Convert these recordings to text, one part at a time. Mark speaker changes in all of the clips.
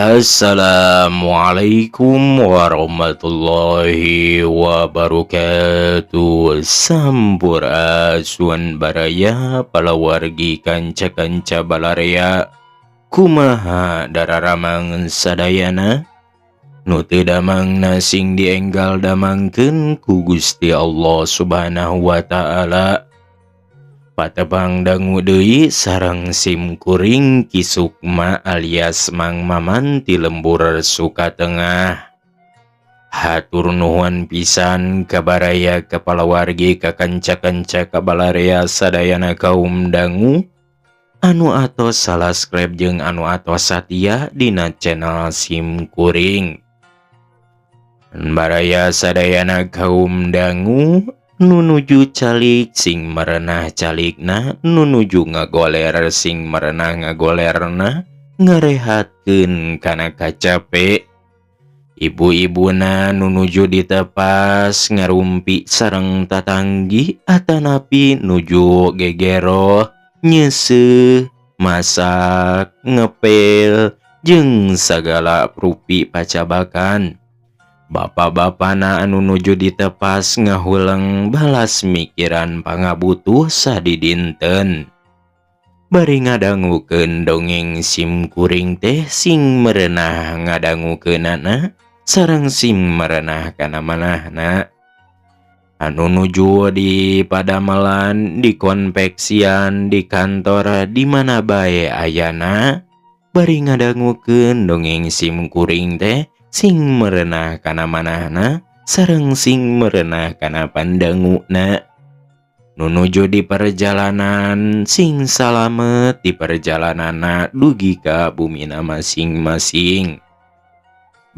Speaker 1: Assalamualaikum warahmatullahi wabarakatuh. Sampurasun, baraya palawargi, kanca-kanca balarea. Kumaha dararamang sadayana? Nu teu damangna sing dienggal damangkeun ku Gusti Allah Subhanahu wa Ta'ala. Patepang dangu deui sareng sim kuring, Ki Sukma alias Mang Maman ti lembur Sukatengah. Hatur nuhun pisan ka baraya, ka palawargi, ka kanca-kanca, ka balarea sadayana kaum dangu anu atos subscribe jeung anu atos satia dina channel sim kuring. Baraya sadayana kaum dangu, nu nuju calik sing merenah calikna, nu nuju ngagoler sing merenah ngagolerna, ngarehatkeun kana kacape. Ibu-ibuna nu nuju ditepas ngarumpi sareng tatanggi atanapi nuju gegero nyeuseuh, masak, ngepel jeung sagala rupi pacabakan. Bapak-bapana anu nuju ditepas ngahuleng balas mikiran pangabutuh sadidinten. Bari ngadangukeun dongeng sim kuring teh sing merenah ngadangukeunana sareng sing merenah kana manahna. Anu nuju di padamelan, di konveksian, di kantor, di mana bae ayana, bari ngadangukeun dongeng sim kuring teh sing merenah kana manahna sareng sing merenah kana pandanguna. Nu nuju di perjalanan sing salamet di perjalananna dugi ka bumina masing-masing.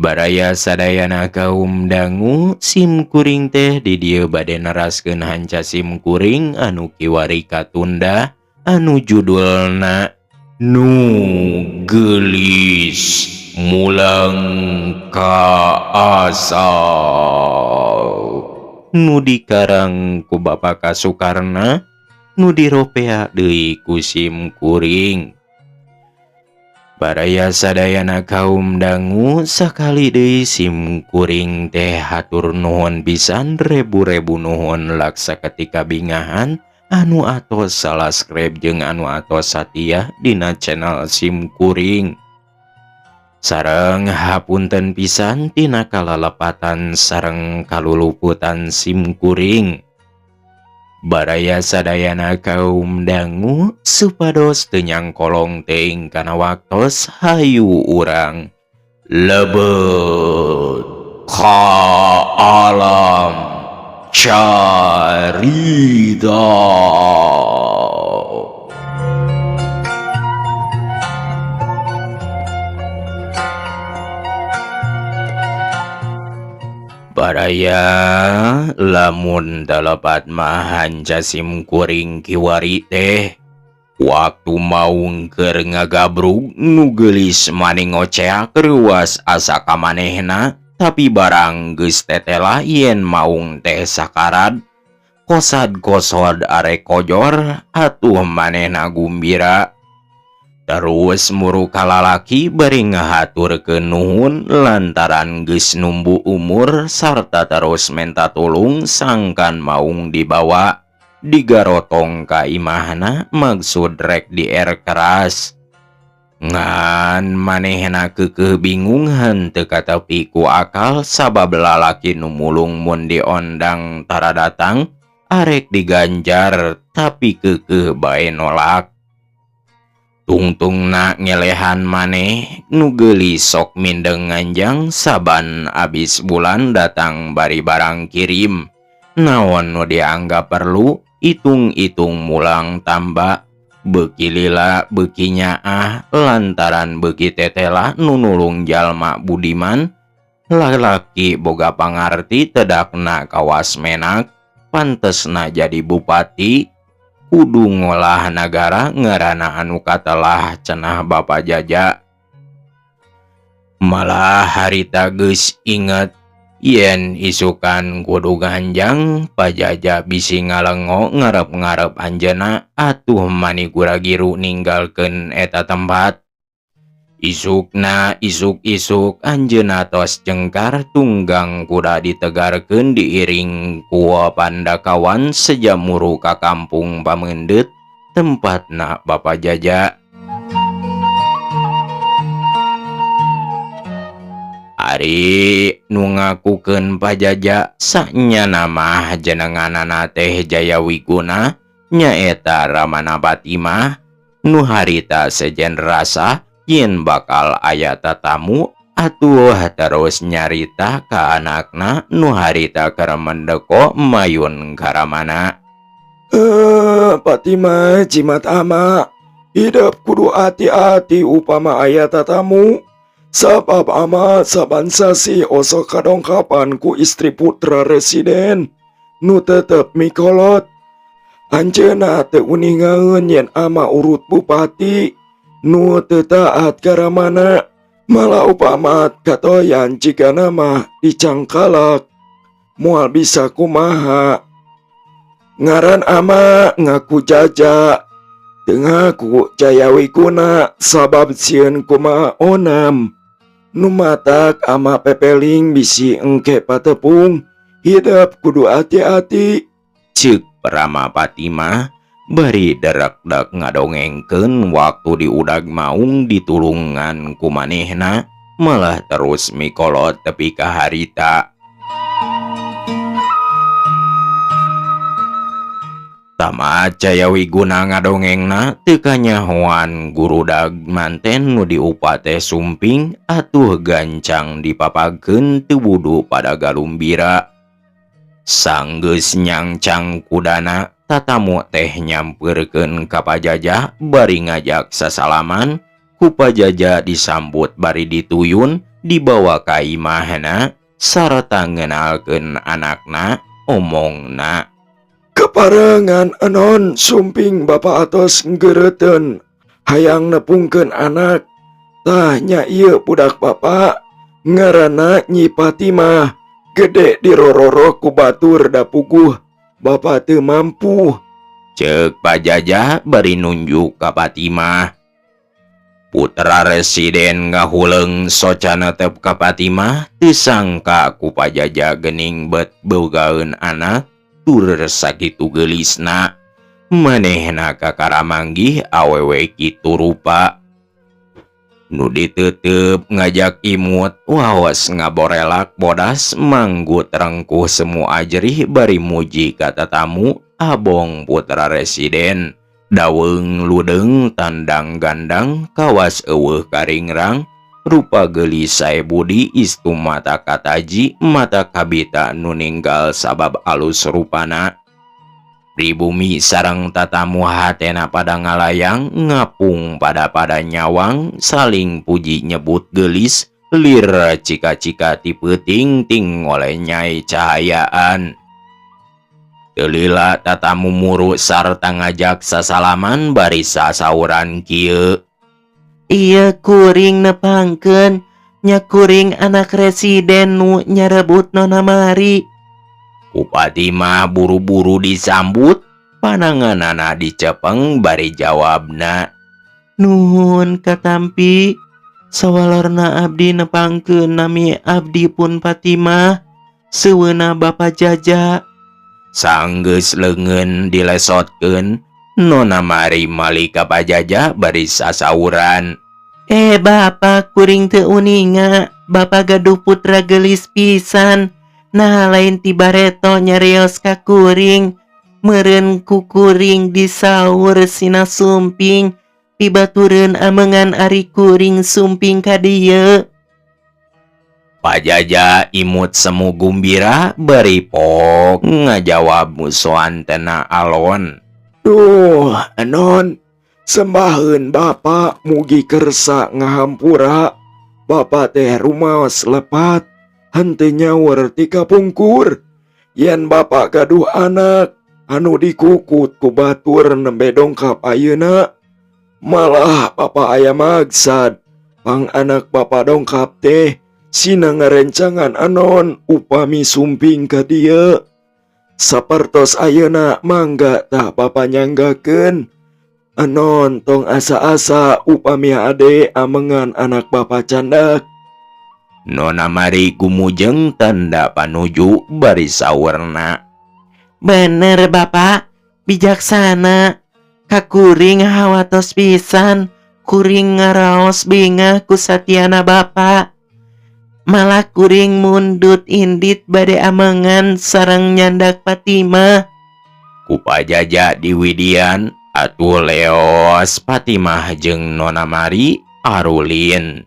Speaker 1: Baraya sadayana kaum dangu, sim kuring teh di dieu bade neraskeun hanca sim kuring anu kiwari katunda anu judulna Nu Geulis Mulang Ka Asal, nu dikarang ku Bapak Kasukarna, nu diropea deui ku sim kuring. Baraya sadayana kaum dangu, sakali deui sim kuring teh hatur nuhun pisan, rebu-rebu nuhun laksa ketika bingahan anu atos subscribe jeung anu atos satia dina channel sim kuring. Sareng hapunten pisan tina kalalepatan sareng kaluluputan sim kuring. Baraya sadayana kaum dangu, supados teu nyangkolong teuing kana waktos, hayu urang lebet ka alam carita. Baraya, lamun telepat mah hanca sim kuring kiwari teh waktu maung keur ngagabrug, nu geulis mani ngoceak reuas asa ka manehna. Tapi barang geus tetela yen maung teh sakarad, kosad kosod arek kojor, atuh manehna gumbira. Terus muru kalalaki bari ngahaturkeun nuhun lantaran geus numbu umur, sarta terus menta tulung sangkan maung dibawa digarotong ka imahna, maksud rek di air keras. Ngan manehna keukeuh bingung henteu katepi ku akal, sabab lalaki nu mulung mun diondang tara datang, arek diganjar tapi keukeuh bae nolak. Tungtungna ngelehan maneh nu geulis sok mindeng nganjang saban abis bulan datang bari barang kirim. Naon nu dianggap perlu, itung-itung mulang tamba. Beuki lila beuki nyaah lantaran beuki tetela nu nulung jalma budiman. Lalaki boga pangarti, tedakna kawas menak, pantesna jadi bupati. Kudu ngolah nagara ngarana anu katelah, cenah Bapak Jaja. Malah harita geus inget yen isukan kudu nganjang Pajaja, bisi ngalengo ngarep-ngarep anjeunna, atuh mani gura-giru ninggalkeun eta tempat. Isukna isuk-isuk anjeunna tos cengkar tunggang kuda ditegarkeun diiring ku pandakawan seja muru ka kampung Pameundeut tempatna Bapa Jaja. Ari nu ngakukeun Pajaja sanyana mah jenenganana teh Jaya Wiguna nyaeta Ramana Fatimah nu harita sejen rasa yen bakal aya tatamu atuh terus nyarita ka anakna nu harita keur mendeko mayun ka Ramana.
Speaker 2: Fatimah jimat ama hidup kudu hati-hati upama aya tatamu. Sabab ama saban sasi osok kadongkapan ku istri putra residen nu tetep mikolot. Anjeunna teu uningaeun yen ama urut bupati nu teu taat ka Ramana. Malah upama katoyan jigana mah dicangkalak moal bisa kumaha. Ngaran ama ngaku Jaja teu ngaku Jaya Wiguna sabab sieun kumaha onam. Nu matak ama pepeling bisi engke patepung hidup kudu hati-hati.
Speaker 1: Ceuk Rama Fatimah bari derekdek ngadongengkeun waktu diudag maung ditulungan ku manehna malah terus mikolot tepi ka harita. Tamat Jaya Wiguna ngadongengna teu kanyahoan gurudag manten nu diupa teh sumping atuh gancang dipapagkeun teu wudu pada galumbira. Sanggeus nyangcang kudana tatamu teh nyampeurkeun ka Pajaja bari ngajak sasalaman ku Pajaja disambut bari dituyun dibawa ka imahna sarta ngenalkeun anakna omongna.
Speaker 2: Keparengan enon sumping bapa atos ngeureuten hayang nepungkeun anak. Tah nya ieu budak bapa ngaranna Nyi Fatimah gede dirororo ku batur da puguh bapa teu mampu.
Speaker 1: Ceuk Pajaja bari nunjuk ka Fatimah. Putra residen ngahuleung soca netep ka Fatimah teu sangka ku Pajaja geuning bet bogaeun anak tur sakitu geulisna. Manehna kakara manggih awewe kitu rupa. Nu diteuteup ngajak imut waos ngaborelak bodas manggut rengkuh semu ajrih bari muji ka tatamu abong putra residen. Daweung ludeung tandang gandang kawas eueuh karingrang rupa geulis sae budi istu mata kataji mata kabita nu ninggal sabab alus rupana. Pribumi sareng tatamu hatena pada ngalayang ngapung pada-pada nyawang saling puji nyebut geulis lir cika-cika ti peuting ting oleh nyai cahayaan. Teu lila tatamu muru sarta ngajak sasalaman bari sasauran kieu.
Speaker 3: Ieu kuring nepangkeun nya kuring anak residen nu nyarebut Nona Mari.
Speaker 1: Ku Fatimah buru-buru disambut, pananganana dicepeng bari jawabna.
Speaker 3: Nuhun katampi, sawalorna abdi nepangkeun nami abdi pun Fatimah, seueuna Bapa Jaja.
Speaker 1: Sanggeus leungeun dilesotkeun, Nona Mari mali ka Pajaja bari sasauran.
Speaker 3: Bapa kuring teu uninga, Bapa gaduh putra geulis pisan. Nah lain ti bareto nyarios ka kuring, meureun ku kuring disaur sina sumping, pibatureun amengan ari kuring sumping ka dieu.
Speaker 1: Pajaja imut semu gumbira bari pok ngajawab musoantena alon.
Speaker 2: Duh, enon, sembaheun bapa mugi kersa ngahampura. Bapa teh rumaos lepat, henteu nyaur ti kapungkur. Yen bapa gaduh anak anu dikukut ku batur nembe dongkap ayeuna, malah bapa aya maksad pang anak bapa dongkap teh sina ngarencangan anon upami sumping ka dieu. Sapertos ayeuna mangga tah bapa nyanggakeun. Enon tong asa-asa upami ade amengan anak bapak candak.
Speaker 1: Nona Mari gumujeng tanda panuju bari saurna.
Speaker 3: Bener Bapak, bijaksana. Ka kuring hawatos pisan, kuring ngaraos bingah ku satiana Bapak. Malah kuring mundut indit bade amengan sareng nyandak Fatimah.
Speaker 1: Ku Pajaja diwidian atuh leos Fatimah jeung Nona Mari arulin.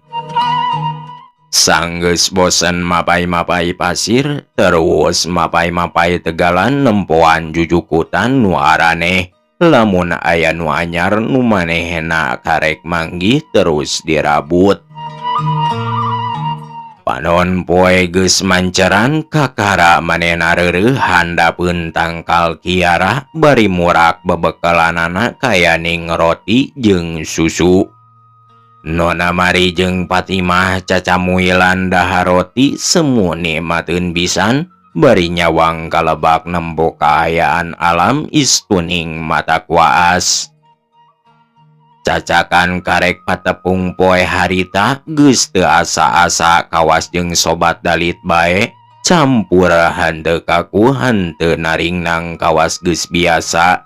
Speaker 1: Sanggeus bosen mapay-mapay pasir terus mapay-mapay tegalan nempoan jujukutan nu araneh lamun aya nu anyar nu manehna karek manggih terus dirabut. Panon poe geus manceran kakara manehna reureuh handapeun tangkal kiara bari murak bebekalanana kayaning roti jeung susu. Nona Mari jeung Fatimah cacamuilan dahar roti semu nikmateun pisan bari nyawang kalebak nempo kaayaan alam istuning mata kuaas. Cacakan karek patepung poe harita geus teu asa-asa kawas jeung sobat dalit bae campur henteu kaku henteu naringnang kawas geus biasa.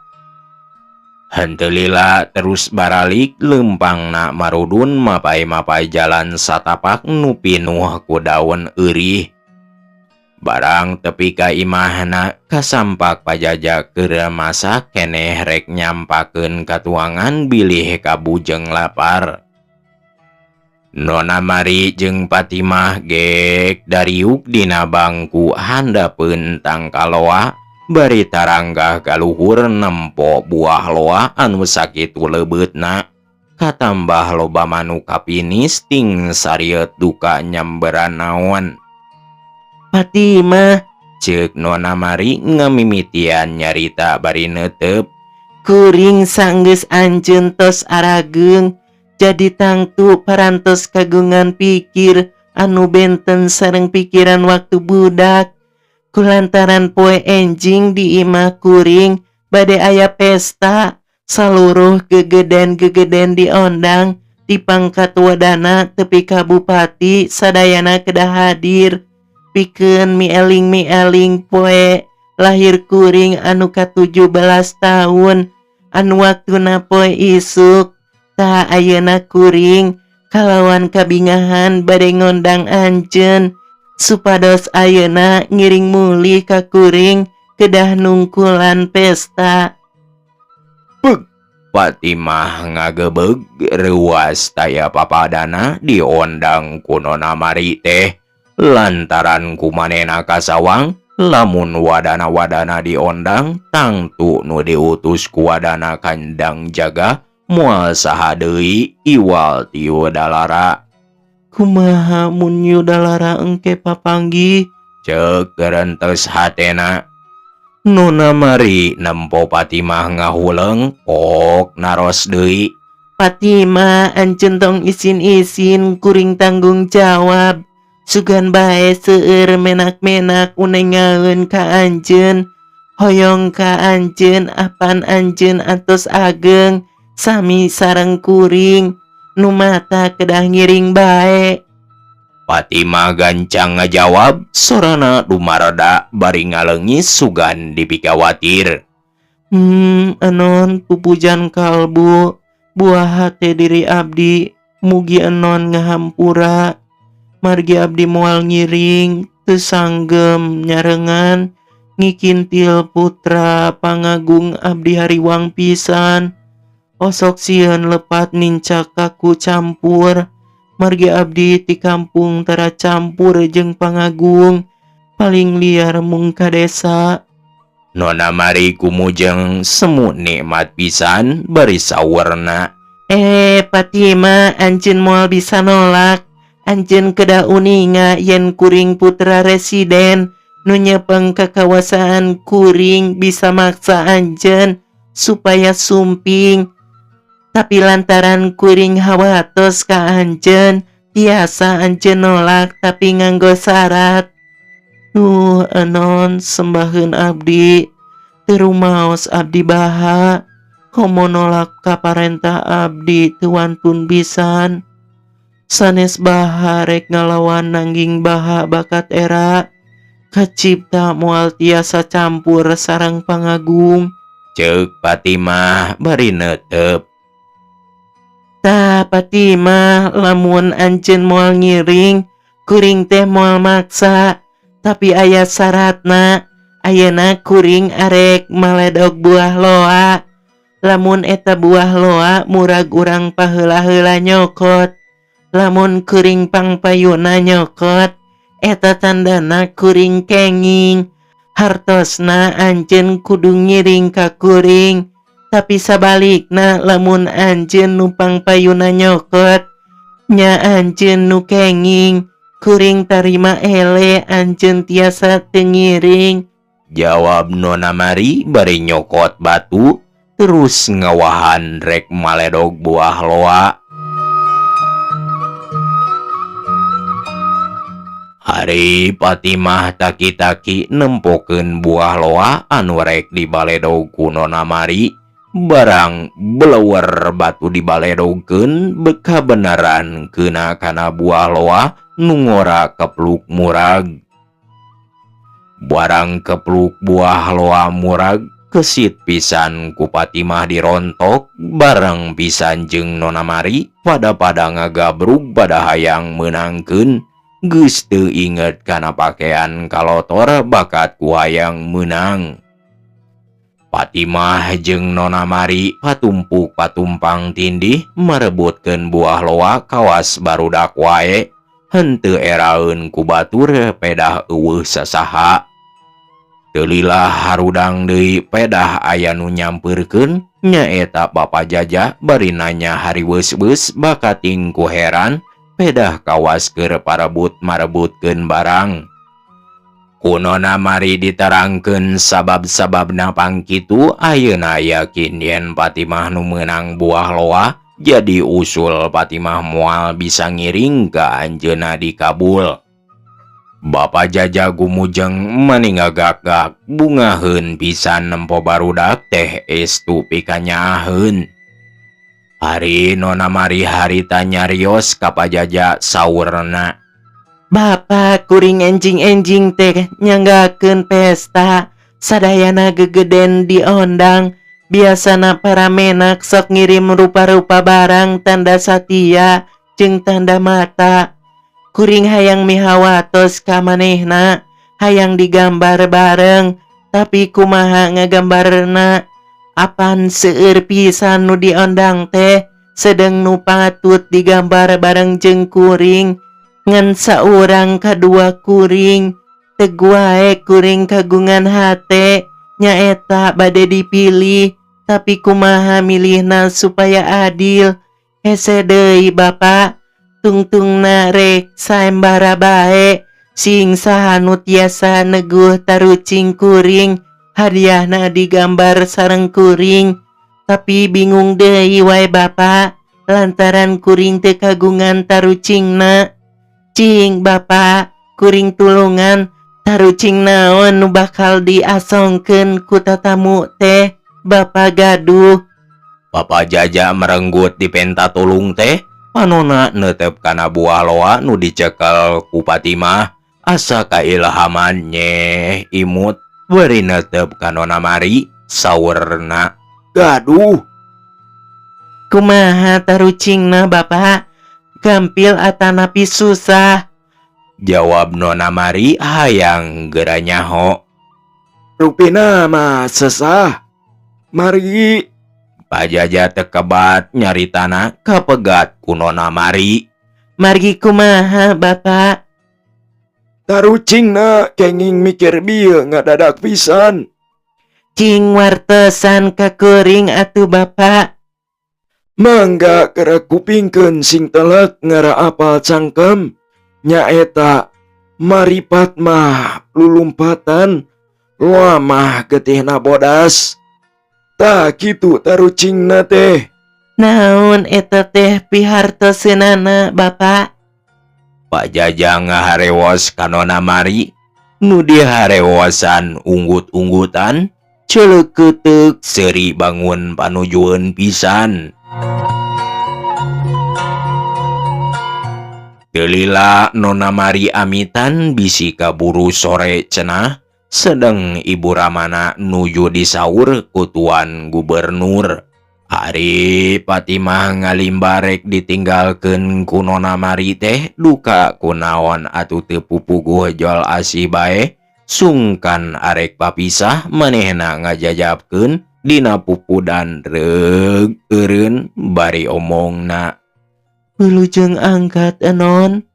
Speaker 1: Henteu lila terus baralik leumpangna marudun mapay-mapay jalan satapak nu pinuh ku daun eurih. Barang tepi ka imahna kasampak Pajaja keur masak keneh rek nyampakeun katuangan bilih kabujeng lapar. Nona Mari jeung Fatimah gek dariuk dina bangku handapeun tangkaloa bari taranggah kaluhur nempo buah loa anu sakitu leubeutna. Katambah loba manuk kapinis ting sarieut duka nyamberan naon.
Speaker 3: Fatimah,
Speaker 1: Ceuk Nona Mari ngamimitian nyarita bari neuteup.
Speaker 3: Kuring sanggeus anjeun tos arageung jadi tangtu parantos kagungan pikir anu benten sareng pikiran waktu budak. Kulantaran poe enjing di imah kuring bade aya pesta saluruh gegeden-gegeden diondang di pangkat wadana tepi ka bupati sadayana kedah hadir pikeun mieling-mieling poe lahir kuring anu ka-17 tahun anu waktuna poe isuk. Tah ayeuna kuring kalawan kabingahan bade ngondang anjeun supados ayeuna ngiring mulih ka kuring kedah nungkulan pesta.
Speaker 1: Fatimah ngagebeg reuas taya papadana diondang ku Nona Mari teh lantaran ku manehna kasawang lamun wadana-wadana diondang tangtu nu diutus ku wadana kandang jaga moal saha deui iwal ti Yudalara.
Speaker 3: Kumaha mun Yudalara engke papanggih?
Speaker 1: Ceuk gerentes hatena. Nona Mari nempo Fatimah ngahuleung pok naros deui.
Speaker 3: Fatimah, anjeun tong isin-isin, kuring tanggung jawab. Sugan bae seueur menak-menak unengaeun ka anjeun. Hoyong ka anjeun apan anjeun atos ageng sami sareng kuring nu mata kedah ngiring bae.
Speaker 1: Fatimah gancang ngajawab sorana dumarada bari ngalengis sugan dipikawatir.
Speaker 3: Enon pupujan kalbu buah hate diri abdi mugi enon ngahampura. Margi abdi moal ngiring teu sanggem nyarengan ngikintil putra pangagung abdi hariwang pisan. Osok sieun lepat nincak kaku campur. Margi abdi ti kampung tara campur jeung pangagung paling liar mung ka desa.
Speaker 1: Nona Mari kumujeng semu nikmat pisan bari sawerna.
Speaker 3: Fatimah, anjeun moal bisa nolak. Anjeun kedah uninga yen kuring putra residen nu nyepeng kakawasaan kuring bisa maksa anjeun supaya sumping. Tapi lantaran kuring hawatos ka anjeun, tiasa anjeun nolak tapi nganggo syarat. Duh, enon sembaheun abdi, teu rumaos abdi baha. Komo nolak ka parentah abdi teu wantun pisan. Sanes baha rek ngalawan nanging baha bakat era. Kacipta moal tiasa campur sareng pangagung.
Speaker 1: Ceuk Fatimah bari neuteup.
Speaker 3: Tah Fatimah, lamun anjeun moal ngiring, kuring teh moal maksa. Tapi aya syaratna. Ayeuna kuring arek maledog buah loa. Lamun eta buah loa murag, urang paheula-heula nyokot. Lamun kuring pangpayuna nyokot, eta tandana kuring kenging. Hartosna anjeun kudu ngiring ka kuring. Tapi sabalikna, lamun anjeun nu pangpayuna nyokot, nya anjeun nu kenging. Kuring tarima eleh, anjeun tiasa teu ngiring.
Speaker 1: Jawab Nona Mari bari nyokot batu terus ngawahan rek maledog buah loa. Ari Fatimah taki-taki nempokeun buah loa anu rek dibaledog ku Nona Mari. Barang beleuwer batu dibaledogkeun, kabeneran keuna kana buah loa nu ngora kepluk murag. Barang kepluk buah loa murag, kesit pisan ku Fatimah dirontok bareng pisan jeung Nona Mari pada-pada ngagabrug pada hayang meunangkeun. Geus teu inget kana pakean kalotor bakat ku hayang meunang. Fatimah jeung Nona Mari patumpuk patumpang tindih merebutkeun buah loa kawas barudak wae. Henteu eraeun ku batur pedah euweuh sasaha. Teu lila harudang deui pedah aya nu nyampeurkeun, nyaeta Bapa Jaja bari nanya hariweus-weus bakating ku heran pedah kawas keur parebut marebutkeun barang. Ku Nona Mari diterangkeun sabab-sababna pangkitu ayeuna yakin yen Fatimah nu meunang buah loa, jadi usul Fatimah moal bisa ngiring ka anjeunna dikabul. Bapa Jaja gumujeng mani ngagak-gak bungaheun pisan nempo barudak teh estu pikanyaaheun. Ari Nona Mari harita nyarios ka Pa Jaja, saurna.
Speaker 3: Bapak, kuring enjing-enjing teh nyanggakeun pesta, sadayana gegeden diondang. Biasana para menak sok ngirim rupa-rupa barang tanda satia jeung tanda mata. Kuring hayang mihawatos ka manehna, hayang digambar bareng, tapi kumaha ngagambarna? Apan seueur pisan nu diondang teh, sedeng nu patut digambar bareng jeung kuring ngan saurang kadua kuring. Teu wae kuring kagungan hate nyaeta bade dipilih, tapi kumaha milihna supaya adil? Hese deui, Bapak. Tungtungna rek saembara bae, sing saha nu tiasa neguh tarucing kuring, hadiahna digambar sareng kuring. Tapi bingung deui wae, Bapak, lantaran kuring teu kagungan tarucingna. Cing Bapak, kuring tulungan, tarucing naon nu bakal diasongkeun ku tatamu teh Bapak gaduh?
Speaker 1: Papa Jaja merenggut dipenta tulung teh, panona neuteup kana buah loa nu dicekel ku Fatimah, asa kailhaman nyeh imut bari neuteup ka Nona Mari, saurna.
Speaker 2: Gaduh.
Speaker 3: Kumaha tarucingna, Bapak? Gampil atanapi susah?
Speaker 1: Jawab Nona Mari hayang geura nyaho.
Speaker 2: Rupina mah sesah. Mari.
Speaker 1: Pajaja teu kebat nyaritana, kapegat ku Nona Mari.
Speaker 3: Margi kumaha, Bapak?
Speaker 2: Tarucingna kenging mikir bieu ngadadak pisan.
Speaker 3: Cing wartosan ka kuring atuh, Bapak.
Speaker 2: Mangga geura kupingkeun sing telek ngara apal cangkem. Nyaeta maripat mah lulumpatan, loa mah getihna bodas. Tah kitu tarucingna teh.
Speaker 3: Naon eta teh pihartoseunana, Bapak?
Speaker 1: Pak Jaja ngaharewos ka Nona Mari nu diharewosan unggut-unggutan. Celeketek seuri bangun panujueun pisan. Teu lila Nona Mari amitan bisi kaburu sore cenah sedeng Ibu Ramana nuju disaur ku tuan gubernur. Ari Fatimah ngalimba rek ditinggalkeun ku Nona Mari teh duka kunaon atuh teu pupuguh jol asih bae sungkan arek papisah manehna ngajajabkeun dina pupudan reug eureun bari omongna.
Speaker 3: Wilujeng angkat enon.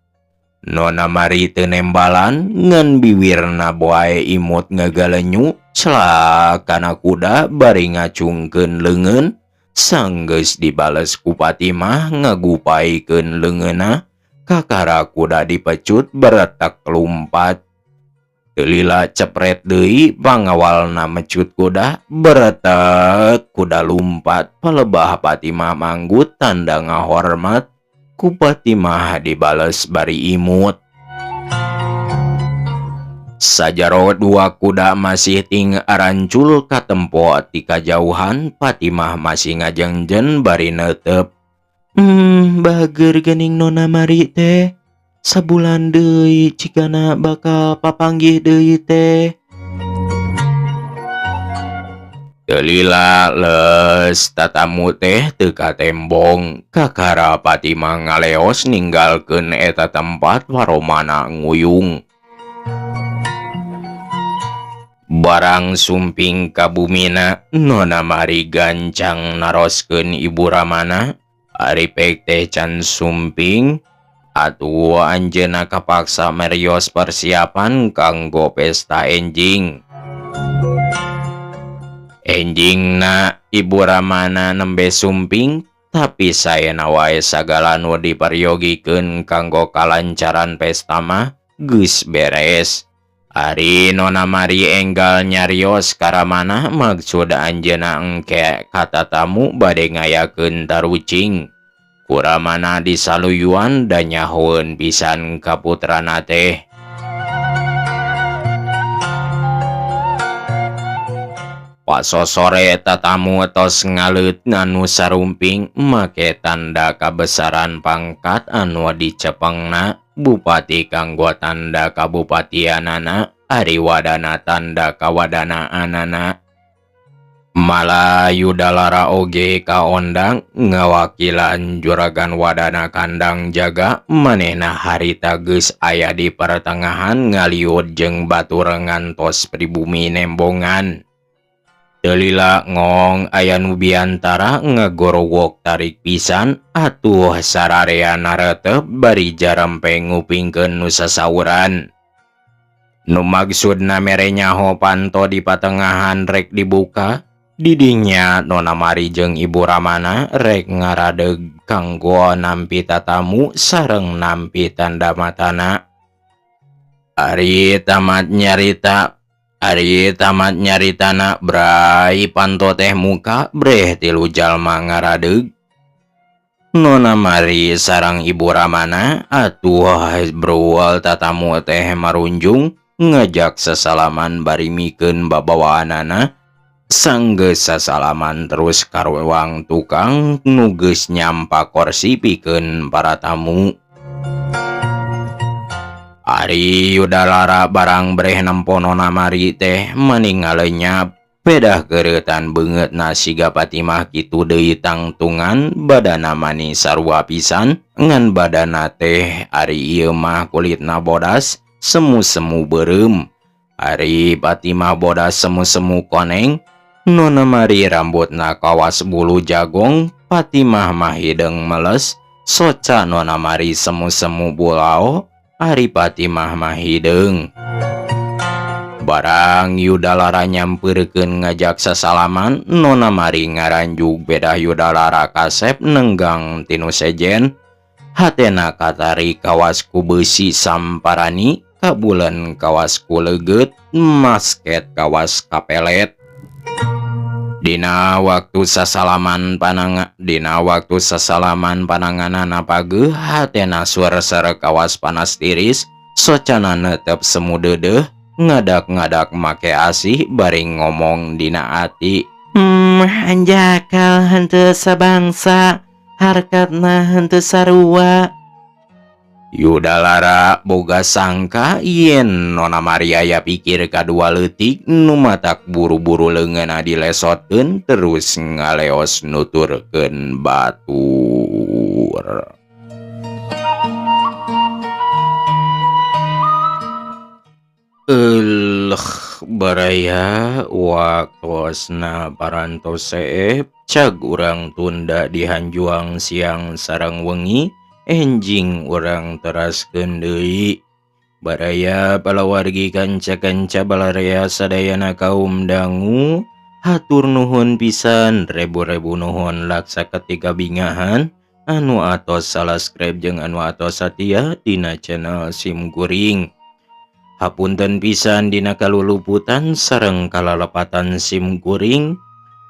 Speaker 1: Nona Mari teu nembalan ngan biwirna boae imut ngagalenyu celak kana kuda bari ngacungkeun leungeun sanggeus dibales ku Fatimah ngagupaikeun leungeunna kakara kuda dipecut beretek lumpat. Teu lila cepret deui pangawalna mecut kuda beretek kuda lumpat palebah Fatimah manggut tanda ngahormat ku Fatimah dibales bari imut. Sajaro dua kuda masih ting arancul katempo ti kajauhan Fatimah masih ngajengjen bari neuteup.
Speaker 3: Bager geuning Nona Mari teh. Sabulan deui cigana bakal papanggih deui teh.
Speaker 1: Teu lila leus tatamu teh teu katembong kakara Fatimah ngaleos ninggalkeun eta tempat waromana nguyung. Barang sumping ka bumina Nona Mari gancang naroskeun Ibu Ramana ari pek teh can sumping atuh anjeunna kapaksa merios persiapan kanggo pesta enjing. Enjingna Ibu Ramana nembe sumping tapi saena wae sagala nu diperyogikeun kanggo kalancaran pesta mah geus beres. Ari Nona Mari enggal nyarios ka Ramana maksud anjeunna engke ka tatamu bade ngayakeun tarucing. Ku Ramana disaluyuan da nyahoeun pisan ka putrana teh. Pasosore tatamu tos ngaleut anu sarumping make tanda kabesaran pangkat anu dicepengna bupati kanggo tanda kabupatianana ari wadana tanda kawadanaanana. Malah Yudalara oge kaondang ngawakilan juragan wadana kandang jaga manehna harita geus aya di pertengahan ngaliud jeung batur ngantos pribumi nembongan. Teu lila ngong aya nu biantara ngagorowok tarik pisan atuh sararea naretep bari jarampe ngupingkeun nu sasauran. Nu maksudna mere nyaho panto di patengahan rek dibuka, didinya Nona Mari jeung Ibu Ramana rek ngaradeg kanggo nampi tatamu sareng nampi tanda matana. Ari tamat nyarita, ari tamat nyaritana brai panto teh muka breh tilu jalma ngaradeg. Nona Mari sareng Ibu Ramana atuh bruwal tatamu teh marunjung ngajak sesalaman bari mikeun babawaanana. Sanggeus sasalaman terus ka ruang tukang nu geus nyampa korsi pikeun para tamu. Ari Yudalara barang breh nempo Nona Mari teh mani ngalenyap pedah keureutan beungeutna siga Fatimah kitu deui tangtungan badana mani sarua pisan ngan badana teh ari ieu mah kulitna bodas semu-semu beureum. Ari Fatimah bodas semu-semu koneng. Nona Mari rambutna kawas bulu jagong, Fatimah mah hideung meles, soca Nona Mari semu-semu bulao, ari Fatimah mah hideung. Barang Yudalara nyampeurkeun ngajak sasalaman, Nona Mari ngaranjug bedah Yudalara kasep nenggang tinu sejen. Hatena katarik kawas ku beusi samparani, kabulen kawas ku leungeut, masket kawas kapelet. Dina waktu sasalaman pananga, dina waktu sasalaman pananganana pageuh hatena suar-sar kawas panas tiris, socana netep semu deudeuh. Ngadak-ngadak make asih bari ngomong dina ati.
Speaker 3: Hanjakal henteu sabangsa, harkatna henteu sarua.
Speaker 1: Yudalara boga sangka yen Nona Maria aya pikir kadua leutik nu matak buru-buru leungeunna dilesotkeun terus ngaleos nuturkeun batur. Euleuh baraya waktosna parantos seep cag urang tunda dihanjuang siang sareng wengi enjing urang teraskeun deui. Baraya palawargi kanca-kanca balarea sadayana kaum dangu hatur nuhun pisan rebu-rebu nuhun laksa ketika bingahan anu atos subscribe jeung anu atos satia dina channel sim kuring. Hapunten pisan dina kaluluputan sareng kalalepatan sim kuring.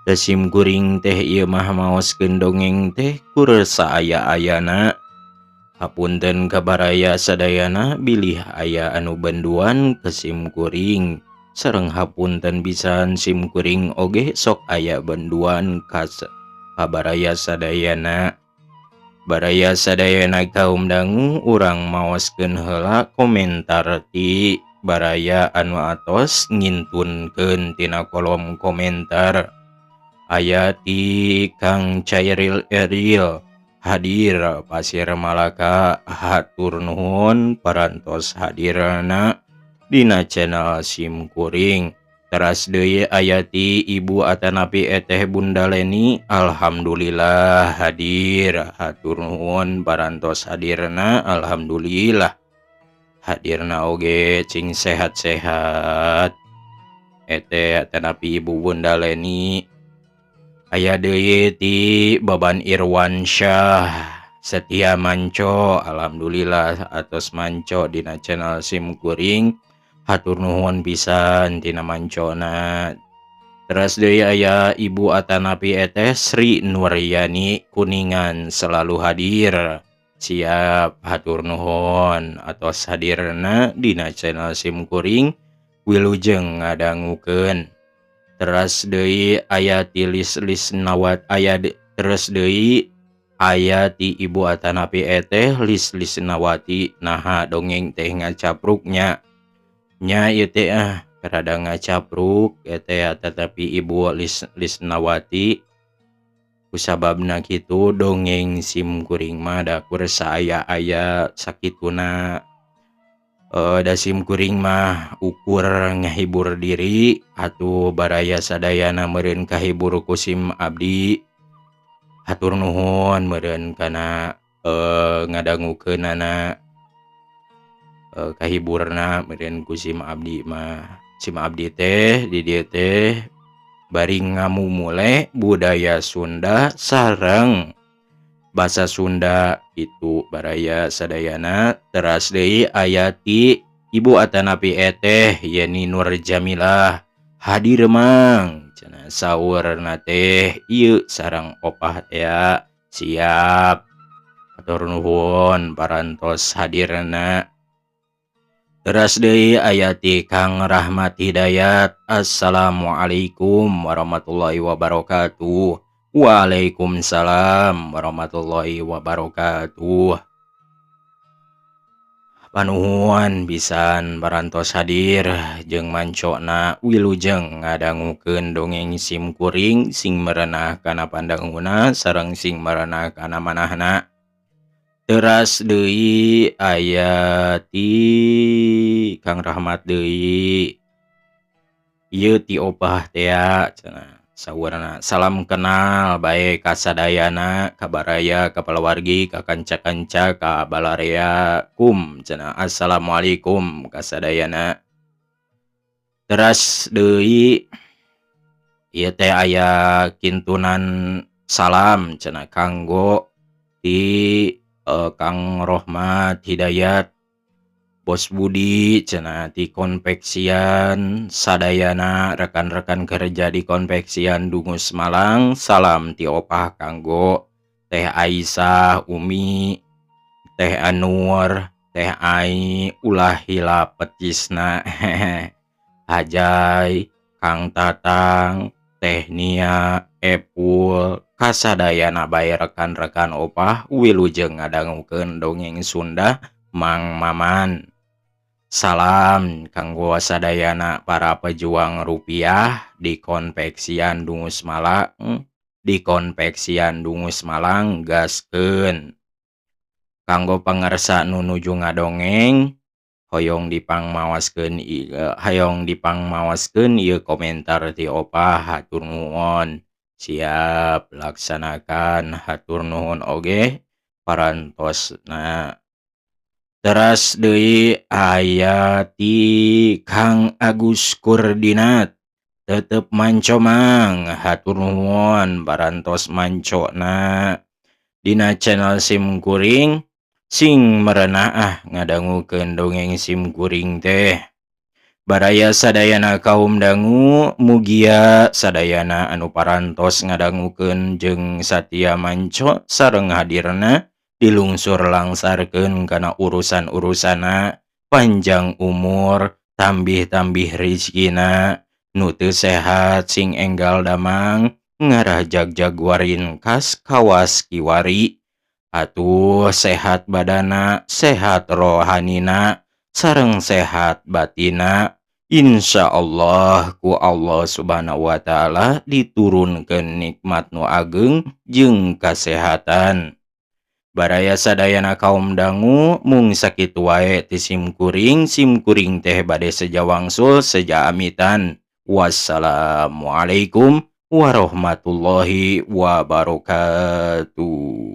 Speaker 1: Da sim kuring teh ieu mah maoskeun dongeng teh kur saaya-ayana. Hapunten ka baraya sadayana bilih aya anu benduan ke sim kuring. Sareng hapunten pisan sim kuring oge sok aya benduan ka baraya sadayana. Baraya sadayana kaum dangu urang maoskeun heula komentar ti baraya anu atos ngintunkeun tina kolom komentar. Aya ti Kang Cairil Eril hadir Pasir Malaka hatur nuhun parantos hadirna dina channel sim kuring. Teras deui aya ti Ibu atanapi eteh Bunda Leni alhamdulillah hadir hatur nuhun parantos hadirna alhamdulillah hadirna oge cing sehat-sehat. Eteh atanapi Ibu Bunda Leni. Aya deui ti Baban Irwansyah setia manco alhamdulillah atos manco dina channel sim kuring hatur nuhun pisan tina mancona. Teras deui aya Ibu atanapi eteh Sri Nuryani Kuningan selalu hadir siap hatur nuhun atos hadirna dina channel sim kuring wilujeng ngadangukeun. Teras deui aya ti lis-lis nawat aya terus deui aya ti Ibu atanapi eteh lis-lis nawati naha dongeng teh ngacapruknya nya ieu teh rada ngacapruk eteh tetapi Ibu lis-lis nawati kusababna kitu dongeng sim kuring mah da kur saaya-aya sakituna. Da sim kuring mah ukur ngahibur diri atuh baraya sadayana meureun kahibur ku sim abdi hatur nuhun meureun kana ngadangukeunana kahiburna meureun ku sim abdi mah. Sim abdi teh di dieu teh bari ngamumule budaya Sunda sareng basa Sunda itu baraya sadayana. Teras deui aya ti Ibu atanapi eteh Yeni Nur Jamilah hadir mang cenah saurna teh ieu sareng opah tea siap hatur nuhun parantos hadirna. Teras deui aya ti Kang Rahmat Hidayat assalamualaikum warahmatullahi wabarakatuh. Waalaikumsalam warahmatullahi wabarakatuh. Panuhun pisan parantos hadir jeung mancona wilujeng ngadangukeun dongeng sim kuring sing merenah kana pandanguna sareng sing merenah kana manahna. Teras deui aya ti Kang Rahmat deui ieu ti opah tea cenah saurna salam kenal bae ka sadayana ka baraya ka palawargi ka kanca-kanca ka balarea kum cenah assalamualaikum ka sadayana. Teras deui ieu teh aya kintunan salam cenah kanggo ti Kang Rohmat Hidayat Bos Budi cenah ti konveksian sadayana rekan-rekan kerja di konveksian Dungus Malang salam ti opah kanggo Teh Aisyah Umi Teh Anur Teh Ai ulah hilap petisna. Ajay, Kang Tatang, Teh Nia, Epul, kasadayana bae rekan-rekan opah wilujeng ngadangukeun dongeng Sunda Mang Maman. Salam kanggo sadayana para pejuang rupiah di konveksian Dungus Malang, di konveksian Dungus Malang gaskeun. Kanggo pangersa nu nuju ngadongeng hoyong dipangmaoskeun ieu, hoyong dipangmaoskeun ieu komentar ti opah, hatur nuhun. Siap laksanakan, hatur nuhun oge parantosna. Teras deui aya ti Kang Agus Kurdinat, tetep manco Mang, hatur nuhun parantos mancona dina channel sim kuring. Sing merenah ah ngadangukeun dongeng sim kuring teh. Baraya sadayana kaum dangu, mugia sadayana anu parantos ngadangukeun jeung satia manco sareng hadirna dilungsur langsarkeun kana urusan-urusana, panjang umur, tambih-tambih rizkina, nu teu sehat sing enggal damang, ngarah jagjag waringkas kawas kiwari. Atuh sehat badana, sehat rohanina, sareng sehat batina. Insya Allah ku Allah Subhanahu wa Ta'ala diturunkeun nikmat nu ageng jeung kasehatan. Baraya sadayana kaum dangu, mung sakitu wae ti sim kuring, sim kuring teh bade seja wangsul, seja amitan. Wassalamualaikum warahmatullahi wabarakatuh.